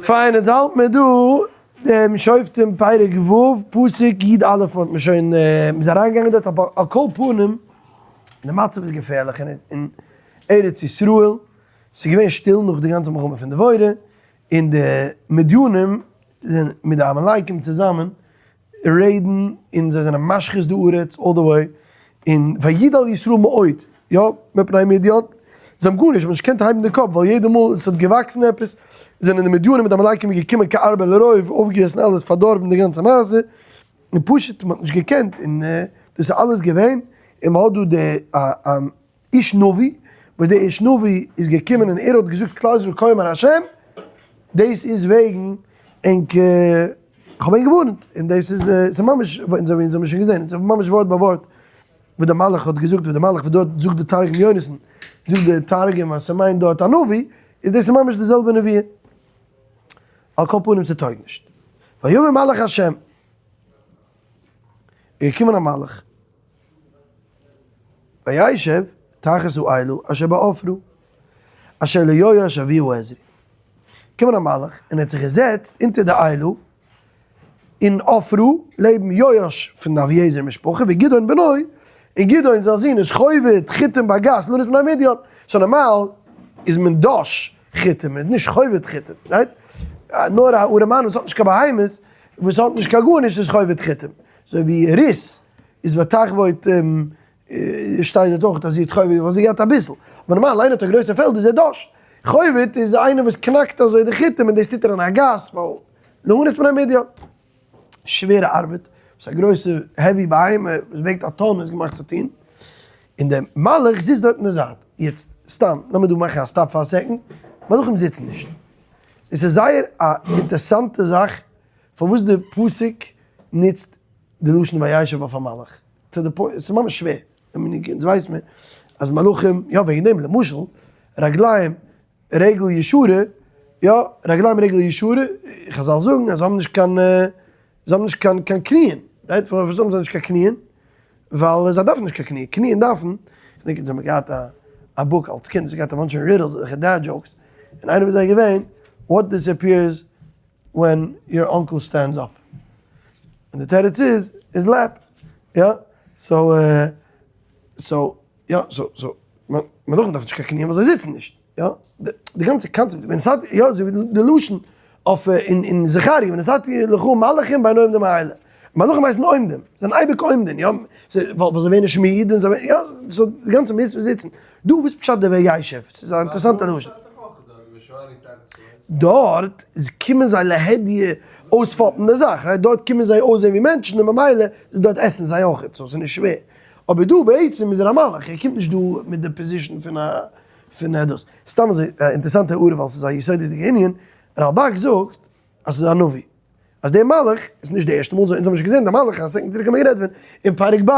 פיין, יעצט האלט מיר דא דעם שופטים פרק ו' פסוק י א, האט מען שוין, מ'איז אריינגעגאנגען דארט, אבער על כל פנים, די מצב איז געפערליך אין ארץ ישראל, ס'איז געווען שטיל נאך די גאנצע מלחמה פון דבורה, און די מדינים זענען מיט די עמלקים צוזאמען רעדן און זיי זענען משחית די ארץ all the way, און וידל ישראל מאוד, יא, מפני מדיין, זיי האבן גארנישט, זיי האבן נישט געקענט הייבן די קאפ, ווייל יעדע מאל עס האט געוואקסן עפעס, זענען די מדינים מיט די עמלקים געקומען כארבה לרוב, אויפגעגעסן אלעס, פארדארבן די גאנצע מעשה, און פשוט מען האט נישט געקענט, און דאס איז אלעס געווען, און מען האט דא די איש נביא, וואס דער איש נביא איז געקומען און ער האט געזאגט כלל ישראל כה אמר השם, דאס איז וועגן ענק, איך האב ענק געווארנט, און דאס איז, ס'איז ממש, אונז האבן שוין געזען, ס'איז ממש ווארט ביי ווארט וואס דער מלאך האט געזאגט, וואס דער מלאך וואס דארט זאגט די תרגום יונתן, זאגט די תרגום אז ס'מיינט דארט א נביא, איז דאס איז ממש די זעלבע נבואה. על כל פנים ס'טויג נישט. ויאמר מלאך השם, איז געקומען א מלאך. וישב תחת האלה אשר בעפרה אשר ליואש אבי העזרי. קומען א מלאך און ער האט זיך געזעצט אונטער די אלה אין עפרה לעבן יואש פון די אביעזר משפחה וגדעון בנו, און גדעון זיין זון איז חובט חיטים בגת לנוס בני מדיין. so נארמאל איז מען דש חיטים, מען איז נישט חובט חיטים, right? נאר א ארעמאן וואס האט נישט קיין בהמות, וואס האט נישט קיין גארנישט איז חובט חיטים. אזוי ווי רות איז ותחבוט שטייט דארט אויך אז זי האט חובט ווייל זי געהאט אביסל, אבער נארמאל איינער האט א גרויסע פעלד איז ער דש, חובט איז איינער וואס קנאקט אזוי די חיטים און דאס טוט ער אין א גת ווייל להנות פני מדיין. שווערע ארבעט, וואס א גרויסע heavy בהמה וואס וועגט א טאן איז געמאכט צו טון, און דער מלאך זיצט דארט אין די זייט, יעצט סתם לאמיר דא מאכן א stop פאר א second, מלאכים זיצן נישט, עס איז זייער א אינטערסאנטע זאך פארוואס די פסוק נוצט די לשון וישב אויף א מלאך, to the point, ס'איז ממש שווער, אונז ווייס מיר אז מלאכים, יא וועגן דעם למשל, רגליים רגל ישרה, יא, רגליים רגל ישרה, חזל זאגן אז זיי האבן נישט קיין, זיי האבן נישט קיין קיין קניען, right? פארוואס האבן זיי נישט קיין קניען? ווייל זיי דארפן נישט קיין קניען, קניען דארפן, כ'דענק אונז האבן געהאט א א book אלס קינד, אונז האבן געהאט א bunch פון riddles, אזעלכע dad jokes, און איינער פון זיי איז געווען, what disappears when your uncle stands up? און די תירוץ איז, his lap. יא, so, so, יא, so, so, מלאכים דארפן נישט קיין קניען ווייל זיי זיצן נישט, יא, די גאנצע קאנצעפט, ווען עס האט, יא, אזוי ווי די לשון אויף אין זכריה, ונתתי לך מלאכים בין העומדים האלה, מלאכים הייסן עומדים, זיי זענען אייביג עומדים, יא, ווייל זיי ווערן נישט מיד, און זיי, יא, so די גאנצע מהות פון זיצן, דא וואס פשט די וישב? ס'איז א אינטערעסאנטע לשון. דארט קומען זיי להדיא אויספאפן די זאך, right? דארט קומען זיי אויסזען ווי מענטשן און ממילא דארט עסן זיי אויך, so ס'איז נישט שווער. אבער דא בעצם איז ער א מלאך, ער קומט נישט דא מיט די position פון א פון דאס. סתם אזוי א אינטערעסאנטע הערה ווייל ס'איז א יסודות'דיגע ענין, רלבג זאגט אז ס'איז א נביא. אז דער מלאך איז נישט די ערשטע מאל, אונז האבן נישט געזען די מלאך, א second צוריק האבן מיר גערעדט פון אין פרק ב',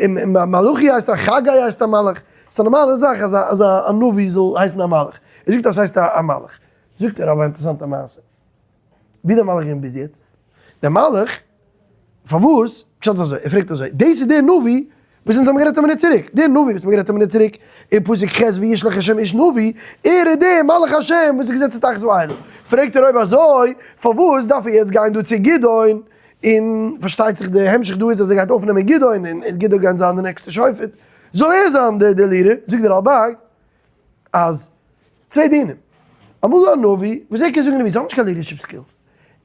און מלאכי הייסט א חגי הייסט א מלאך, ס'איז א נארמאלע זאך אז אז א נביא זאל הייסן א מלאך, ער זאגט אז ס'הייסט א מלאך, זאגט ער אבער א אינטערעסאנטע מעשה, ווי דער מלאך געווען ביז יעצט? דער מלאך, פארוואס? פשט איז אזוי, ער פרעגט אזוי, דאס איז דער נביא וואס אונז האבן גערעדט א מינוט צוריק, דער נביא וואס מ'האט גערעדט א מינוט צוריק אין פסוק ח' וישלח השם איש נביא, ער איז דער מלאך השם וואס איז געזעצן תחת האלה. פרעגט ער אויב אזוי, פארוואס דארף ער יעצט גיין דא צו גדעון, און פארשטייט זיך די המשך דא איז אז ער גייט אויפנעמען גדעון און גדעון גייט זיין די נעקסטע שופט, זאל ער זיין דער leader, זאגט דער רלבג אז צוויי דינים, אמאל א נביא וואס ער קען זאגן נבואות, ער האט נישט קיין leadership skills,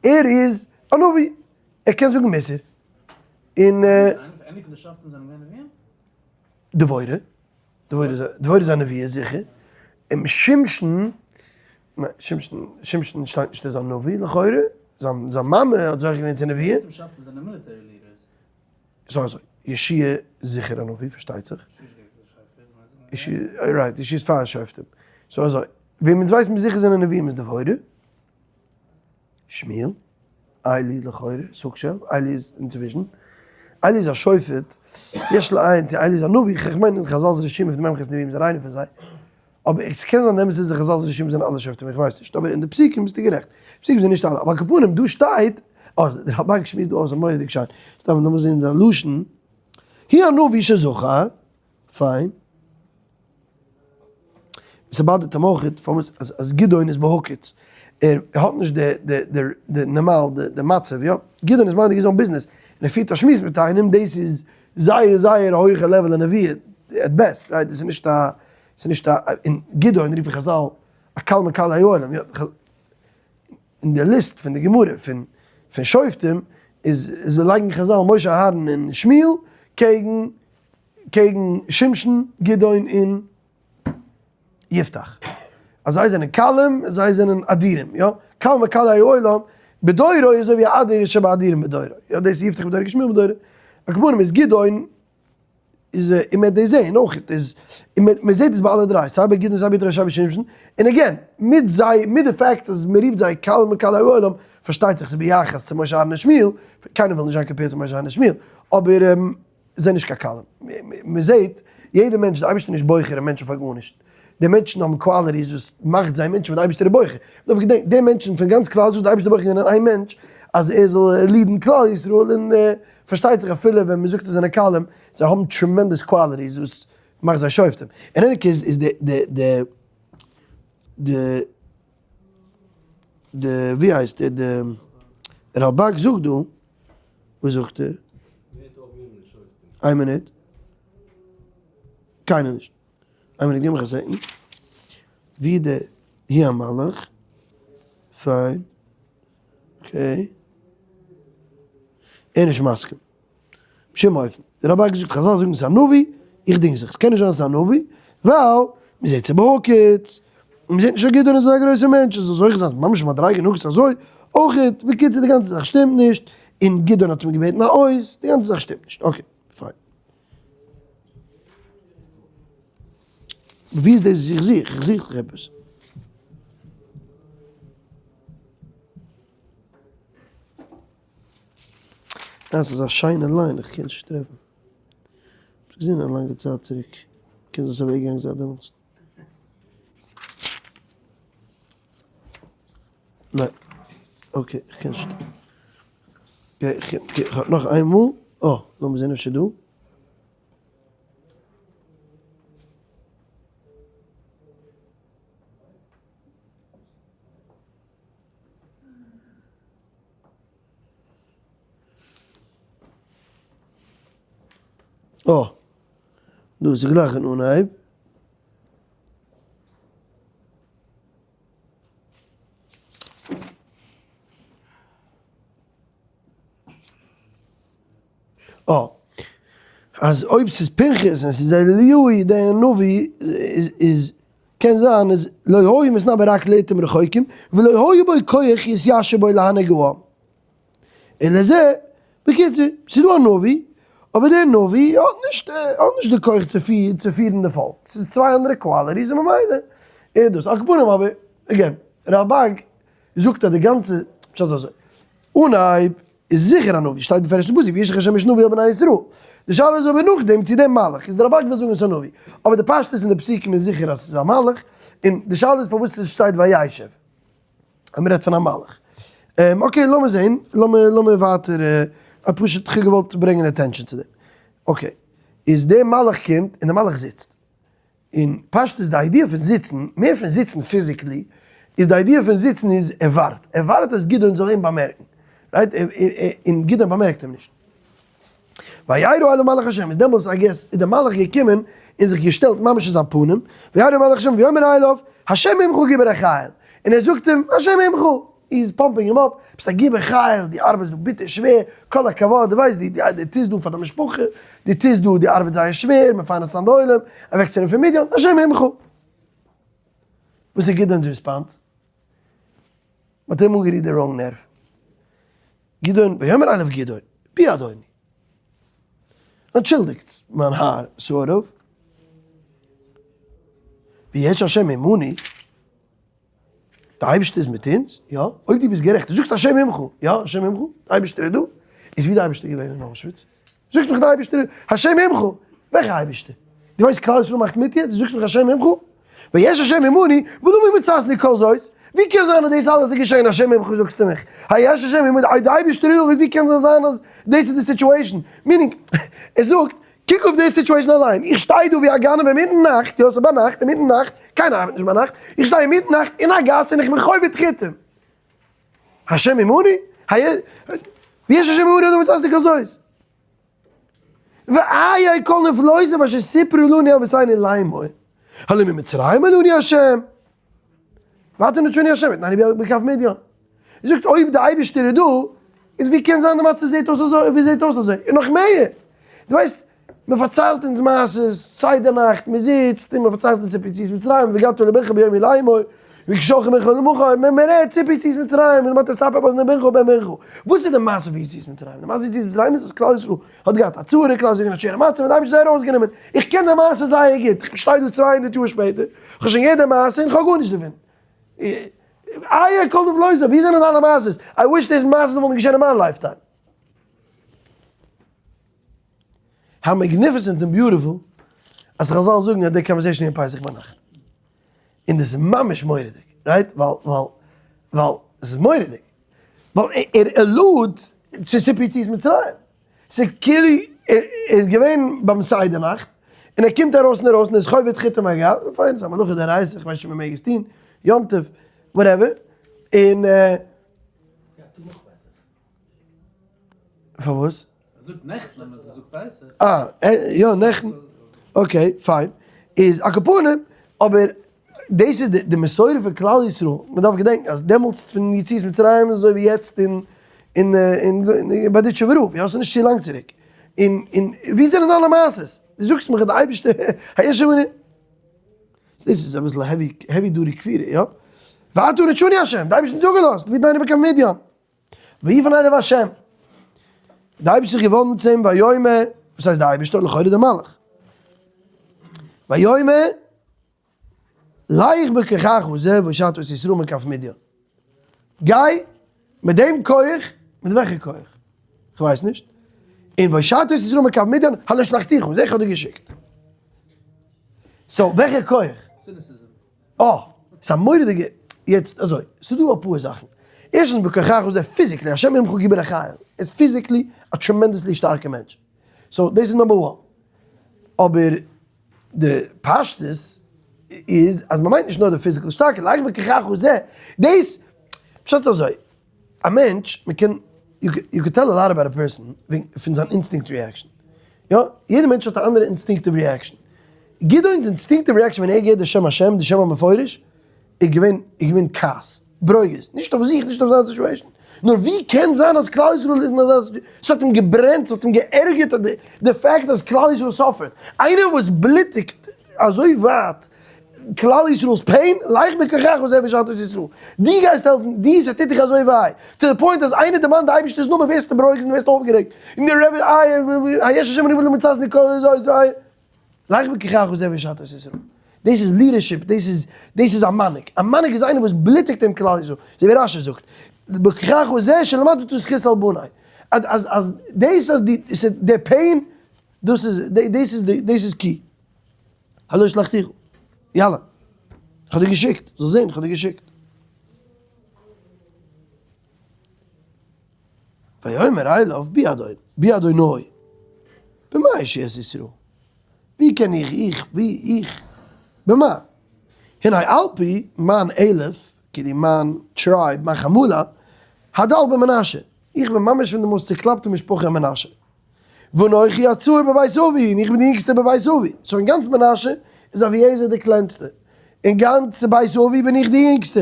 ער איז א נביא, ער קען זאגן מוסר, און. any פון די שופטים זענען געווען נביאים? דבורה, דבורה איז א נביאה זיכער, און שמשון, ניין שמשון, שמשון שטייט נישט ער איז א נביא לכאורה, זיין זיין מאמע האט זוכה געווען צו נביאה. בעצם שופטים זענען military leaders. סאו אזוי, יהושע זיכער א נביא פארשטייט זיך. יהושע, right, יהושע איז פאר שופטים. so אזוי, וועם אונז ווייסן מיר זיכער זענען נביאים איז דבורה. שמואל, עלי לכאורה, סוג של, עלי איז אינצווישן, עלי איז א שופט, יש לעיין צו עלי איז א נביא, איך מיין אין חזל'ס רשימה פון די מ"ח נביאים איז ער איינער פון זיי, אבער עס קען זיין די אמת איז די חזל'ס רשימה זענען אלע שופטים איך ווייס נישט, אבער אין די פסוקים ביסטו גערעכט, פסוקים זענען נישט אלע, אבער על כל פנים דא שטייט, אה דער רלבג שמועסט דא אויס א מורא'דיג שיין, סתם לאמיר זעהן זיין לשון, הוא הנביא שזכר, פיין. ס'באדערט אים אויך פארוואס אז גדעון איז בהקיץ. ער האט נישט די די די די נארמאל די די מצב, יא, גדעון איז minding his own business, און ער פירט א שמועס מיט איינעם, דאס איז זייער זייער א הויכע level אין נביאה, at best, right, דאס איז נישט א, ס'איז נישט א, און גדעון רופן חזל א קל מקלי העולם, יא, אין די list פון די גמרא פון פון שופטים איז איז לייגן חזל משה אהרן און שמואל קעגן קעגן שמשון גדעון און יפתח. אז זיי זענען קלים זיי זענען אדירים יא, קל מקלי העולם בדורו איז אזוי ווי א אדיר שבאדירים בדורו, יא דאס איז יפתח בדורו כשמואל בדורו, על כל פנים איז גדעון איז און מען דאס זעהן אויך איז און מען זעהט עס ביי אלע דריי סיי ביי גדעון סיי ביי יפתח סיי ביי שמשון, און again מיט זיי מיט די fact אז מען רופט זיי קל מקלי העולם פארשטייט זיך ס'איז ביחס צו משה אהרן און שמואל, קיינער וויל נישט זיין compared צו משה אהרן און שמואל, אבער זענען נישט קיין קלים, מען זעהט יעדע מענטש די אייבערשטער איז נישט בוחר אין מענטשן פאר גארנישט, די מענטשן האבן qualities וואס מאכט זיי מענטשן וואס די אייבערשטער איז בוחר, מען דארף געדענקען די מענטשן פון גאנץ כלל ישראל די אייבערשטער בוחר געווען אין איין מענטש אז ער זאל lead ן כלל ישראל און פארשטייט זיך אפילו ווען מען זאגט זיי זענען קלים זיי האבן tremendous qualities וואס מאכט זיי שופטים, אין any case איז די די די די די ווי הייסט ער די רלבג זאגט דא, וואס זאגט ער? איין מינוט. קיינער נישט. איין מינוט גיב מיך א second. ווי די היא המלאך. פיין. okay. ער נישט מסכים. בשום אופן. דער רבי האט געזאגט חזל זאגן ס'איז א נביא, איך דינג זיך, ס'קען נישט זיין ס'איז א נביא, ווייל מ'זעט ס'איז בהקיץ, און מ'זעט נישט אז גדעון איז אזא גרויסער מענטש, ער זאל זוכה זיין ממש מדריגה נוגס אזוי, אויך, בקיצור די גאנצע זאך שטימט נישט, און גדעון האט אים געבעטן א אות, די גאנצע זאך שטימט נישט, okay, פיין. ווי איז דאס איך זוך? איך זוך עפעס. דאס איז א שיינע line, איך קען נישט טרעפן. כ'האב עס געזען א לאנגע צייט צוריק. קען זיין ס'איז אוועקגעגאנגען זייט דעמאלטס. ניין. okay, איך קען נישט. okay, איך האב נאך איינמאל. אה, לאמיר זען אפשר דא. אה! דא איז גלייך אין אנהייב. אה! אז אויב ס'איז פנחס און ס'איז אליהו דער נביא איז קען זיין אז לא היו מתנבא רק לעתים רחוקים ולא היה בו כח יתיישב בו להנהיג העם. אלא זה, בקיצור, ס'איז דא א נביא, אבער דער נביא האט נישט האט נישט די כח צו פירן צו פירן די פאלק, ס'איז צוויי אנדערע qualities און ממילא איז דאס. על כל פנים אבער, again, רלבג זאגט אז די גאנצע פשט איז אזוי, אנהייב איז זיכער א נביא, שטייט בפירוש אין פסוק וישלח השם איש נביא אל בני ישראל, די שאלה איז אבער נאכדעם צו דער מלאך איז, די רלבג וויל זאגן עס איז א נביא, אבער די פשטות אין די פסוקים איז זיכער אז עס איז א מלאך, און די שאלה איז פארוואס עס שטייט וישב, אז מען רעדט פון א מלאך. okay לאמיר זעהן, לאמיר לאמיר ווייטער, פשוט כ'האב געוואלט ברענגען attention צו דעם. okay, איז דער מלאך קומט און דער מלאך זיצט. און פשטות די idea פון זיצן, מער פון זיצן physically, איז די idea פון זיצן איז ער ווארט, ער ווארט אז גדעון זאל אים באמערקן, right? און גדעון באמערקט אים נישט. וירא אליו מלאך השם, איז דעמאלס I guess איז דער מלאך געקומען און זיך געשטעלט ממש אין זיין פנים, וירא מלאך השם ויאמר אליו, השם עמך גיבור החיל, און ער זאגט אים, השם עמך, he is pumping him up, ביסט א גיבור חיל, דו ארבעסט דא ביטער שווער, כל הכבוד, דו ווייסט, דו דו טוסט דא פאר די משפחה, דו טוסט דא, דו ארבעטסט זייער שווער, מפרנס זיין די עולם, אוועקצונעמען פון מדיין, השם עמך. וואס איז גדעון'ס response? מ'האט אים אנגערירט די wrong nerve. גדעון, ויאמר אליו גדעון, בי אדוני. אנטשולדיגט, מיין האר, sort of. ויש השם עמנו. די אייבערשטער איז מיט אונז, יא, אויב דו ביסט גערעכט, דו זאגסט השם עמך, יא, השם עמך, די אייבערשטער איז דא, איז ווי די אייבערשטער געווען אין אוישוויץ? זאגסט מיך די אייבערשטער איז, השם עמך, וועלכע אייבערשטער? דו ווייסט כלל ישראל מאכט מיט יעצט, דו זאגסט מיך השם עמך? ויש השם עמנו, ולמה מצאתני כל זאת? ווי קען זיין אז דאס אלעס איז געשען השם עמך זאגסטו מיך, היש השם עמנו, אויב די אייבערשטער איז דא, ווי קען זיין אז דאס איז די situation? meaning, ער זאגט, קוק אויף די situation אליין, איך שטיי דא ווי א גנב אינמיטן נאכט, יא ס'איז ביינאכט, אינמיטן נאכט, קיינער ארבעט נישט ביינאכט, איך שטיי אינמיטן נאכט אין א גאס און איך בין חובט חיטים. השם עמנו? ויש השם עמנו הלא מצאתי כזאת? ואיה כל נפלאותיו אשר סיפרו לנו אבותינו לאמור, הלא ממצרים העלנו השם, ועתה נטשנו השם ותנני בכף מדין. ער זאגט אויב די אייבערשטער איז דא, איז ווי קען זיין די מצב זעט אויס אזוי ווי זעט אויס אזוי, און נאך מער, דו ווייסט, מען פארציילט אונז מעשות, סדר נאכט, מען זיצט און מען פארציילט אונז סיפור יציאת מצרים, והגדת לבנך ביום ההוא לאמור, וכששולחין בנך למחר, מען רעדט סיפור יציאת מצרים, און ותספר באזני בנך ובן בנך. וואס איז די מעשה פון יציאת מצרים? די מעשה פון יציאת מצרים איז אז כלל ישראל האט געהאט א צרה, כלל ישראל איז געווען א שווערע מצב, און די אייבערשטער האט זיי ארויסגענומען. איך קען די מעשה זייער גוט, איך שטיי דא 200 יאר שפעטער, איך האב שוין געהערט די מעשה און איך האב גארנישט דערפון. איה כל נפלאותיו, ווי זענען אלע מעשות? I wish דאס מעשה וואלט געשען אין מיין lifetime. How magnificent און beautiful אז חזל זאגן אז די conversation איז פסח ביינאכט. און דאס איז ממש מורא'דיג, right? ווייל, ווייל, ווייל, עס איז מורא'דיג. ווייל ער allude צו סיפור יציאת מצרים. ס'איז כאילו ער איז געווען ביים סדר נאכט, און ער קומט ארויס און ארויס און איז חובט חיטים הגז, פיין, ס'איז א מלאכה דאורייתא, איך ווייס נישט צו מ'מעג עס טון, יום טוב, whatever, און. פארוואס? ער זאגט נעכטן אז מען האט געזאגט פסח. אה, יא נעכטן. Okay, פיין. איז על כל פנים, אבער דאס איז די מסורה פון כלל ישראל, מען דארף געדענקן אז דעמאלטס פון יציאת מצרים איז אזוי ווי יעצט אין אין אין בארדיטשובער רב, יא ס'איז נישט צו לאנג צוריק. און און ווי זענען אלע מעשות? דו זאגסט מיך אז די אייבערשטער היש שם דאס איז אביסל heavy heavy duty כפירה, יא? ועתה נטשני השם, די אייבערשטער האט אונז אפגעלאזט, ויתנני בכף מדין. ויפן אליו השם, די אייבערשטער זיך געוואנדן צו אים ויאמר, וואס הייסט די אייבערשטער? לכאורה די מלאך. ויאמר, לך בכחך הזה והושעת את ישראל מכף מדין. גיי מיט דעם כח, מיט וועלכע כח? כ'ווייס נישט. און והושעת את ישראל מכף מדין, הלא שלחתיך, זע איך האב דיר געשיקט. So וועלכע כח? אה! ס'איז א מורא'דיגע, יעצט אזוי, ס'איז דא אפאר זאכן, ערשטנס בכוחך הזה physically, השם עמך גיבור החיל, איז physically א tremendously שטארקע מענטש, so דאס איז number one, אבער די פשטות איז אז מ'מיינט נישט נאר די physical שטארקייט, לך בכוחך הזה, דאס, פשט איז אזוי, א מענטש, מ'קען, you can tell a lot about a person פון זיין instinct reaction. יא, יעדער מענטש האט א אנדערע instinctive reaction. גדעון'ס instinctive reaction ווען ער געהערט די שם השם, די שם המפורש, איז געווען, איז געווען כעס, ברוגז, נישט אויף זיך, נישט אויף זיין situation, נאר ווי קען זיין אז כלל ישראל איז אין אזא situation, ס'האט אים געברענט, ס'האט אים גע'ערגערט די fact אז כלל ישראל suffer ט. איינער וואס בלוטיגט אזוי ווייט כלל ישראל'ס pain, לך בכחך הזה והושעת את ישראל. דו גייסט העלפן, דו, ס'טוט דיך אזוי וויי, to the point אז איינער דערמאנט די אייבערשטער'ס נאמען ווערסטו ברוגז און ווערסט אויפגערעגט, און דער רבי איי, היש השם אני ולא מצאתני כל אזוי, לך בכחך הזה והושעת את ישראל. דאס איז leadership, דאס איז, דאס איז א מנהיג. א מנהיג איז איינער וואס בלוטיגט אים כלל ישראל. אזוי ווי רשי זאגט, בכחך הזה שלמדת זכות על בני. אז, אז, אז דאס אז די, די pain, דאס איז, דאס איז, דאס איז key. הלא שלחתיך. יאללה. איך האב דיר געשיקט. זאלסט זען, איך האב דיר געשיקט. ויאמר אליו בי אדון, בי אדוני, במה אושיע את ישראל? ווי קען איך, איך, ווי, איך, במה? הנה אלפי מיין אלף, כאילו מיין tribe, מיין חמולה, הדל במנשה. איך בין ממש פון די most צוקלאפטע משפחה אין מנשה. ואנכי הצעיר בבית אבי, און איך בין די יונגסטע בבית אבי. So אין גאנץ מנשה איז אביעזר די קלענסטע. אין גאנץ בית אבי בין איך די יונגסטע.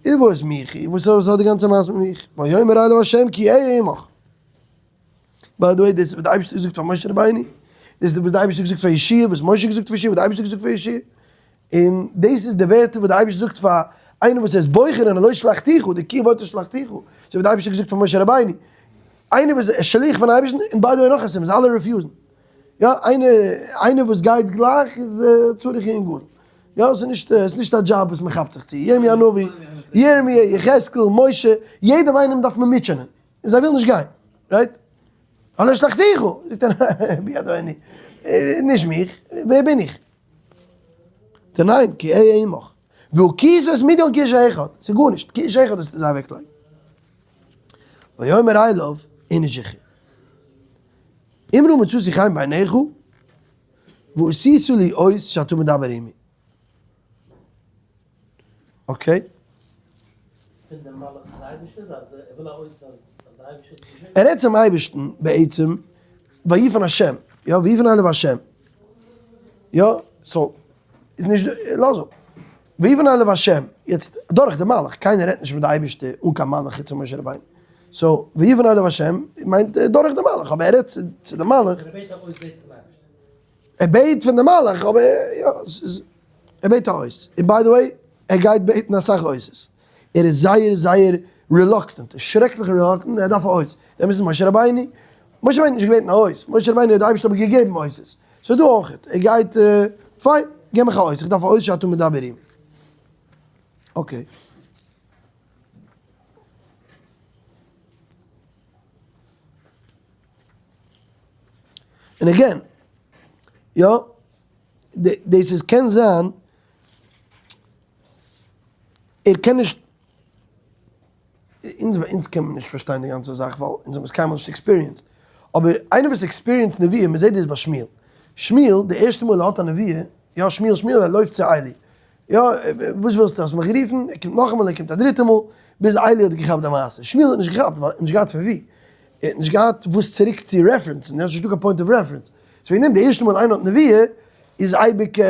איז וואס מיך? וואס האט די גאנצע מעשה מיט מיך? ויאמר אליו ה' כי אהיה עמך. By the way, דאס איז וואס די אייבערשטער האט געזאגט פאר משה רבינו, דאס איז וואס די אייבערשטער האט געזאגט פאר יהושע, וואס משה האט געזאגט פאר יהושע, וואס די אייבערשטער האט געזאגט פאר יהושע. און דאס איז די ווערטער וואס די אייבערשטער זאגט פאר איינער וואס איז בוחר אין הלא שלחתיך, די key ווארט איז שלחתיך, אזוי ווי די אייבערשטער האט געזאגט פאר משה רבינו, איינער וואס איז שליח פון אייבערשטן, און by the way נאך א סימן, זיי אלע refuse ן, יא, איינער איינער וואס גייט גלייך איז צריך עיון גדול, יא, עס איז נישט עס איז נישט א דזשאב וואס מען כאפט זיך צו, ירמי' הנביא, ירמי', יחזקאל, משה, יעדעם איינעם דארף מען מוטשענען, און זיי ווילן נישט גיין, right? הלא שלחתיך, זאגט ער, בי אדוני, נישט מיך, ווער בין איך? זאגט ער ניין, כי אהיה עמך, והכית את מדין כאיש אחד, ס'איז גארנישט, כאיש אחד וועסטו זיי אוועקלייגן. ויאמר אליו, הנה זכר. אמרה מצאתי חן בעיניך, ועשית לי אות שאתה מדבר עמי. Okay. ער רעדט צום אייבערשטן בעצם ויפן השם, יא ויפן אליו השם, יא so איז נישט לאז אפ, ויפן אליו השם, יעצט דורך די מלאך, קיינער רעדט נישט מיט די אייבערשטער אן קיין מלאך חוץ פון משה רבינו, so ויפן אליו השם מיינט דורך די מלאך, אבער ער רעדט צו די מלאך. ער בעט פון די מלאך אבער יא ס'איז ער בעט א אות און by the way ער גייט בעטן אסאך אותות ער איז זייער זייער reluctant שרעקליך reluctant ער דארף א אות דעם איז משה רבינו משה רבינו האט נישט געבעטן א אות משה רבינו האט די אייבערשטער אבער געגעבן אותות ס'איז דא אויך ער גייט פיין געב מיך א אות איך דארף א אות שאתה מדבר עמי okay. און again, יא, דאס איז קען זיין, ער קען נישט, אונז אונז קען מען נישט פארשטיין די גאנצע זאך ווייל אונז האבן עס קיינמאל נישט experienced, אבער איינער וואס experienced נביאה, מען זעט דאס ביי שמואל, שמואל די ערשטע מאל ער האט א נביאה, יא שמואל שמואל ער לויפט צו עלי, יא וואס ווילסטו האסט מיך גערופן, ער קומט נאכאמאל ער קומט א דריטע מאל, ביז עלי האט געכאפט די מעשה, שמואל האט נישט געכאפט ווייל ער האט נישט געהאט פון ווי, ער האט נישט געהאט וואס צוריק צו reference ן, עס איז נישטא קיין point of reference, so וועגן דעם די ערשטע מאל איינער האט נביאה איז אייביג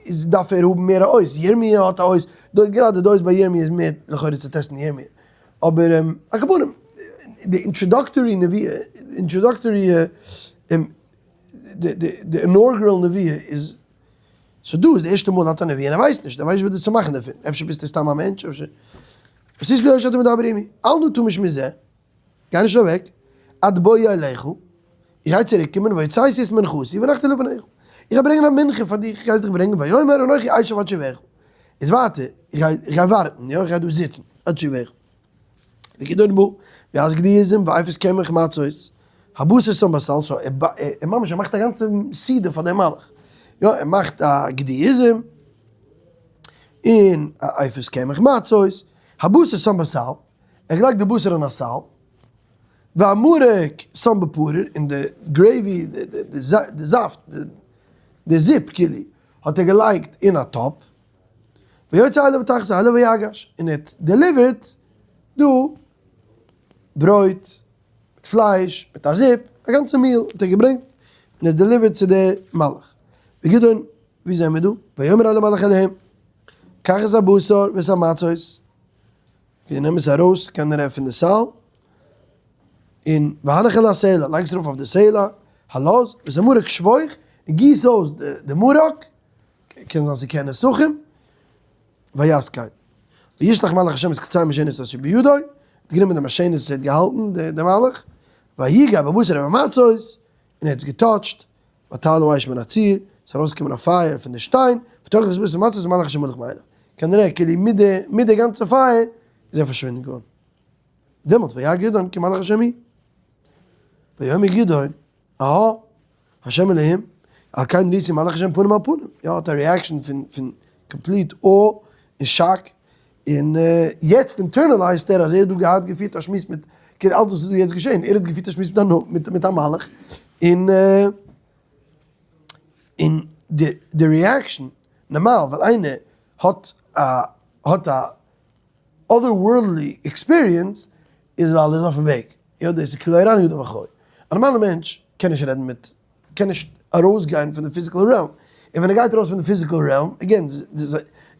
איז דארף ער האבן מער א אות, ירמי' האט א אות, גראדע די אות ביי ירמי' איז מער לכאורה צו טעסטן ירמי', אבער על כל פנים די introductory נביאה, introductory די inaugural נביאה איז, so דא איז די ערשטע מאל האט א נביא און ער ווייסט נישט, ער ווייסט נישט וואס צו מאכן דערפון, אפשר ביסטו סתם א מענטש, אפשר, וואס איז ליש אתה מדבר עמי, אל נא תמוש מזה. גיי נישט אוועק, עד בואי אליך, איך גיי צוריק קומען, והוצאתי את מנחתי והנחתי לפניך, איך גיי ברענגען א מנחה פאר דיך, איך גיי דיך ברענגען, ויאמר אנכי אשב עד שובך, איז ווייטער, איך גיי, איך גיי ווארטן, יא, איך גיי דא זיצן, עד שובך. וגדעון בא, ויעש גדי עזים ואפות קמח מצות, הבשר שם בסל, so ער ממש ער מאכט א גאנצע סעודה פאר דעם מלאך, יא, ער מאכט א גדי עזים, און א אפות קמח מצות, הבשר שם בסל, ער לייגט די בשר אין א סל, והמרק שם בפרור, און די gravy, די זאפט, די זופ כאילו, האט ער געלייגט אין א טאפ, ויוצא אליו תחת האלה ויגש, און ער האט delivered דא ברויט, מיט פלייש, מיט א זופ, א גאנצע meal האט ער געברענגט, און עס delivered צו די מלאך. וגדעון, ווי זעמיר דא? ויאמר אל המלאך אלהים, קח את הבשר ואת המצות, ווי נעם עס ארויס כנראה פון די סל, און והנח על הסלע, לייג עס ארויף אויף די סלע, הלז, ואת המרק שפוך, און גיס אויס די מרק, קען זיין ס'קען נסכים, ויעש כן. וישלח מלאך השם את קצה המשענת אשר בידו, האט גענומען די משענת וואס ער האט געהאלטן, די מלאך, ויגע בבשר ובמצות, און ער האט עס געטאטשט, ותעל האש מן הצור, ס'איז ארויסגעקומען א פייער פון די שטיין, ותאכל את הבשר ומצות ומלאך השם הלך מעליו. כנראה כאילו מיט די מיט די גאנצע פייער איז ער פארשווינדן געווארן. דעמאלטס וירא גדעון כי מלאך השם הוא. ויאמר גדעון, אהא, השם אלהים, על כן ראיתי מלאך השם פנים אל פנים. יא, האט א reaction פון פון complete awe און שאק, און יעצט internalize ט ער אז ער האט דא געהאט געפירט א שמועס מיט, כאילו אלץ וואס איז דא יעצט געשען, ער האט געפירט א שמועס מיט מיט א מלאך, און און די די reaction, נארמאל ווען איינער האט א האט א otherworldly experience איז ווייל ער איז אויפן וועג, יא דאס איז כאילו איראני דבר חי, א נארמאלע מענטש קען נישט רעדן מיט קען נישט ארויסגיין פון די physical realm, און ווען ער גייט ארויס פון די physical realm, again,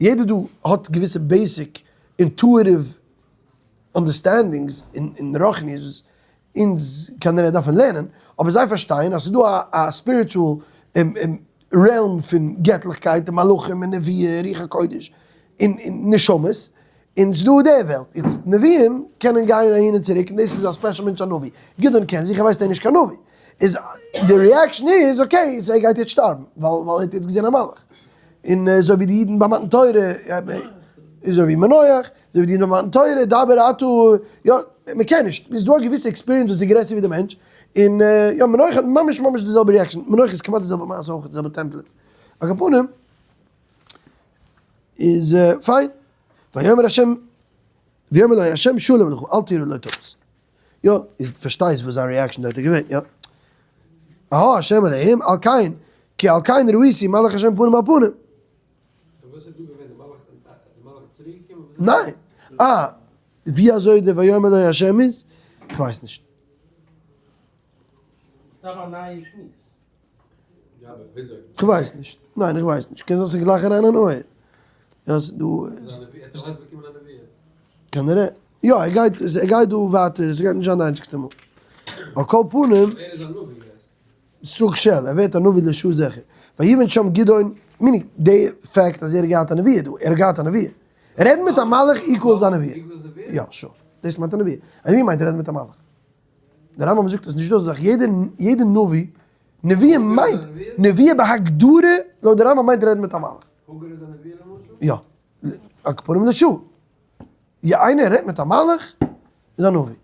יעדער דא האט געוויסע basic intuitive understandings אין רוחניות וואס אונז כנראה דארפן לערנען, אבער זיי פארשטייען אז ס'איז דא א spiritual realm פון געטליכקייט און מלאכים און נביאים, רוח הקודש און נשמות, און ס'דא די וועלט, יעצט נביאים קענען גיין אהין און צוריק און דאס איז א special מענטש א נביא, גדעון קען זיך ער ווייסט ער איז נישט קיין נביא, איז די reaction איז okay so ער גייט יעצט שטארבן ווייל ווייל ער האט יעצט געזען א מלאך, און אזוי ווי די אידן ביי מתן תורה, אזוי ווי מנוח, אזוי ווי די אידן ביי מתן תורה, דבר אתה, יא, מען קען נישט, איז דא א געוויסע experience וואס איז גרעסער ווי די מענטש, און יא מנוח האט ממש ממש די זעלבע reaction, מנוח איז כמעט די זעלבע מעשה אויך, די זעלבע template, על כל פנים. איז פיין, ויאמר השם, ויאמר לו השם שלום לך, אל תירא לא תמות. יא, איז פארשטייסט וואס זיין reaction דארט איז געווען, יא. אהא השם אלהים, על כן, כי על כן ראיתי מלאך השם פנים אל פנים. וואס איז דא געווען, די מלאך איז צוריק געקומען? ניין, אה. ווי אזוי די ויאמר לו השם איז, איך ווייס נישט. איך ווייס נישט, ניין איך ווייס נישט, קען זיין ס'איז גלייך אריין אין אויער. יא ס'איז דא. כנראה. יא ער גייט ער גייט דא ווייטער, ס'גייט נישט זיין די איינציגסטע מאל. על כל פנים. סוג של, ער ווערט א נביא לשעה זיכער. ויבן שם גדעון, meaning די fact אז ער האט געהאט א נבואה דא, ער האט געהאט א נבואה. רעדן מיט א מלאך equals א נבואה. יא, sure. דאס מיינט א נבואה. א נבואה מיינט רעדן מיט א מלאך. דער רמב ם זאגט אז נישט דא אזא זאך, יעדער יעדער נביא, נבואה מיינט, נבואה בהגדרה לויט די רמב ם מיינט רעדן מיט א מלאך. הגר איז א נבואה למשל? יא. על כל פנים לשעה. ווי איינער רעדט מיט א מלאך איז א נביא.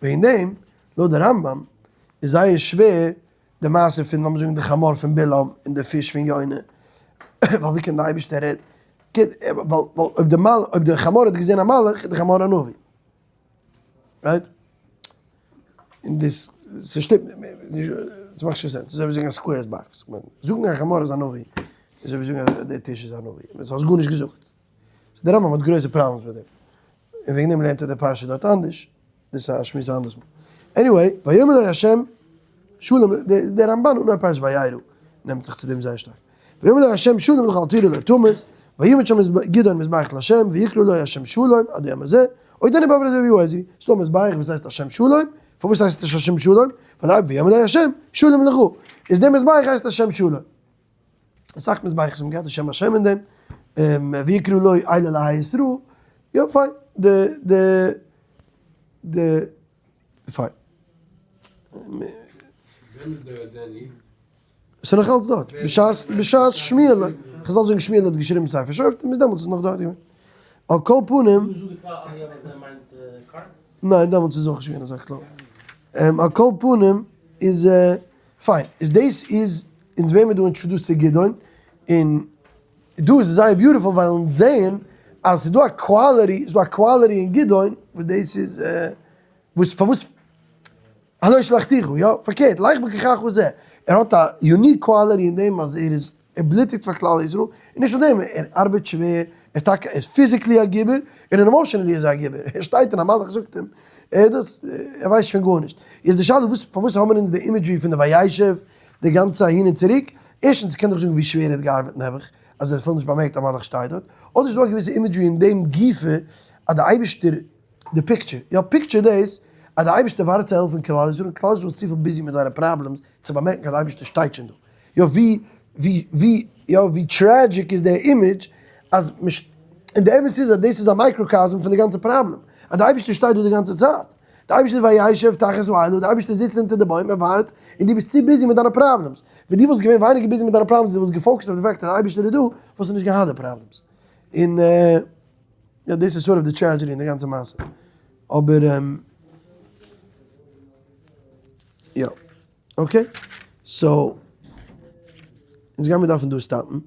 וועגן דעם, לויט די רמב ם, איז זייער שווער די מעשה פון לאמיר זאגן די חמור פון בלעם און די פיש פון יונה, ווייל ווי קען די אייבערשטער רעדן, ווייל אויב די מלאך, אויב די חמור האט געזען א מלאך איז די חמור א נביא. right? און דאס ס'שטימט נישט, ס'מאכט נישט קיין sense, ס'איז אזוי ווי זאגן א square איז box, כ'מיין, זאגן א חמור איז א נביא, איז אזוי ווי זאגן אז דער טיש איז א נביא, האסט גארנישט געזאגט. דער רמב ם האט גרויסע problems מיט דעם, און וועגן דעם לערנט ער די פרשה דארט אנדערש, דאס איז א שמועס א אנדערס מאל. anyway, ויאמר לו השם שלום, דער רמבן אנהויב פרשת וירא נעמט זיך צו דעם זייער שטארק. ויאמר לו השם שלום לך אל תירא לא תמות, ויבן שם גדעון מזבח לה' ויקרא לו השם שלום עד היום הזה, עודנו בעבור הזה ויהיו עזרי, ס'דא מזבח וואס הייסט השם שלום, פארוואס הייסט עס השם שלום? ווייל ויאמר לו השם שלום לך, איז דער מזבח הייסט השם שלום. אסאך מזבחות האבן געהאט די שם השם אין דעם, ויקרא לו אל אלהי ישראל, יא פיין, די די די פיין. ווען איז דער דעני? ס'איז נאך אלץ דארט, בשעת בשעת שמואל, חזל זאגן שמואל האט געשריבן ספר שופטים, ביז דעמאלטס איז נאך דארט געווען. על כל פנים. ניין דעמאלטס איז אויך נישט געווען אזא כלל. על כל פנים איז פיין, איז דאס איז אונז ווערן מיר דא introduced צו גדעון, און דא איז עס זייער beautiful ווייל אונז זעען אז ס'איז דא א quality, ס'איז דא א quality אין גדעון וואס דאס איז וואס פארוואס הלא שלחתיך, יא, פארקערט, לך בכחך זה, ער האט א unique quality אין דעם אז ער איז, ער בלוטיגט פאר כלל ישראל, און נישט נאר דעם, ער ארבעט שווער, ער טאקע איז physically א גיבור, און emotionally איז ער א גיבור, ער שטייט און א מלאך זאגט אים, ער דאס, ער ווייסט פון גארנישט. איז די שאלה וואס, פארוואס האבן אונז די imagery פון די וישב, די גאנצע אהין און צוריק, ערשטנס קען דאך זאגן ווי שווער ער האט געארבעט נעבעך, אז ער האט אפילו נישט באמערקט א מלאך שטייט דארט, אדער איז דא א געוויסע imagery אין דעם גופא אז די אייבערשטער די picture, יא picture דאס אז די אייבערשטער ווארט צו העלפן כלל ישראל און כלל ישראל איז צופיל busy מיט זייערע problems צו באמערקן אז די אייבערשטער שטייט שוין דא, יא ווי ווי ווי יא ווי tragic איז די image אז מ'ש און די אמת איז אז דאס איז א microcosm פון די גאנצע פראבלעם אז די אייבערשטער שטייט דא די גאנצע צייט, די אייבערשטער וישב תחת האלה, די אייבערשטער זיצט אונטער די בוים ער ווארט און דו ביסט צו busy מיט דיינע problems, ווען דו וואלסט געווען ווייניגער busy מיט דיינע problems און דו וואלסט גע focused אויף די fact אז די אייבערשטער איז דא וואלסטו נישט געהאט די problems, און. יא דאס איז sort of די tragedy אין די גאנצע מעשה. אבער יא okay so אונז גיימיר דארפן דא stop ן.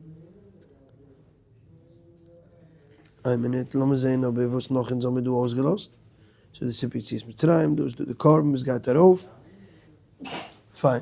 איין מינוט לאמיר זעהן אבער וואס נאך אונז האמיר דא אויסגעלאזט. ס'איז די סיפור יציאת מצרים, דא איז דא די קרבן וואס גייט ארויף. פיין.